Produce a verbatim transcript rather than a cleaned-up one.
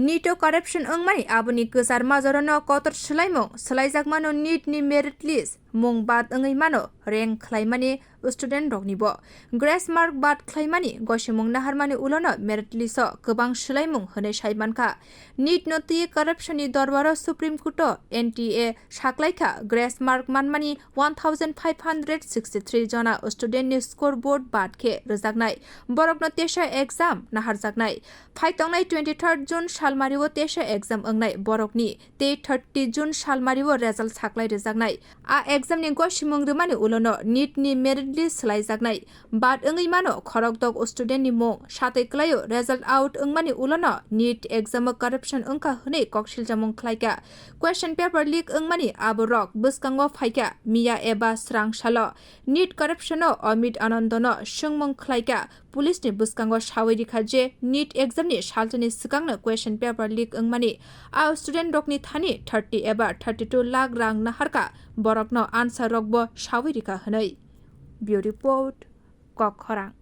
NEET o corruption wngmani aboni kwchar majorano kotor swlaimung swlaijakmano NEET ni merit list mung bad wngwi mano rank khlaimani student rokni bo. Grace mark bad khlaimani gosimung naharmani ulono merit list o kwbang swlaimung hwnwi sai mankha. NEET no twi corruption ni dorbaro Supreme Court o N T A saklaikha grace mark manmani one thousand five hundred sixty three jona student ni scoreboard bad khe rwjaknai, borokno tesa exam naharjaknai. Phaitongnai twenty third June salmario tesa exam wngnai borokni tei thirty June salmario result saklai rwjaknai. A exam ni gosimung rwmani ulono NEET ni merit list swlaijaknai. Bad wngwi mano khorokdok student ni mung, satwi kwlaio result out wngmani ulono NEET exam o corruption wngkha hwnwi koksiljamung khlaikha. Question paper leak wngmani aborok bwskango phaikha miya eba srang salo. NEET corruption o Amit Anando no swngmung khlaikha. Police ni bwskango sawi rikha je NEET exam ni salchani swkangno question paper leak wngmani. A student rokni thani thirty eba thirty two lakh rang naharkha, borokno answer rokbo sawi rikha hwnwi. Bureau Report, Kokkhorang.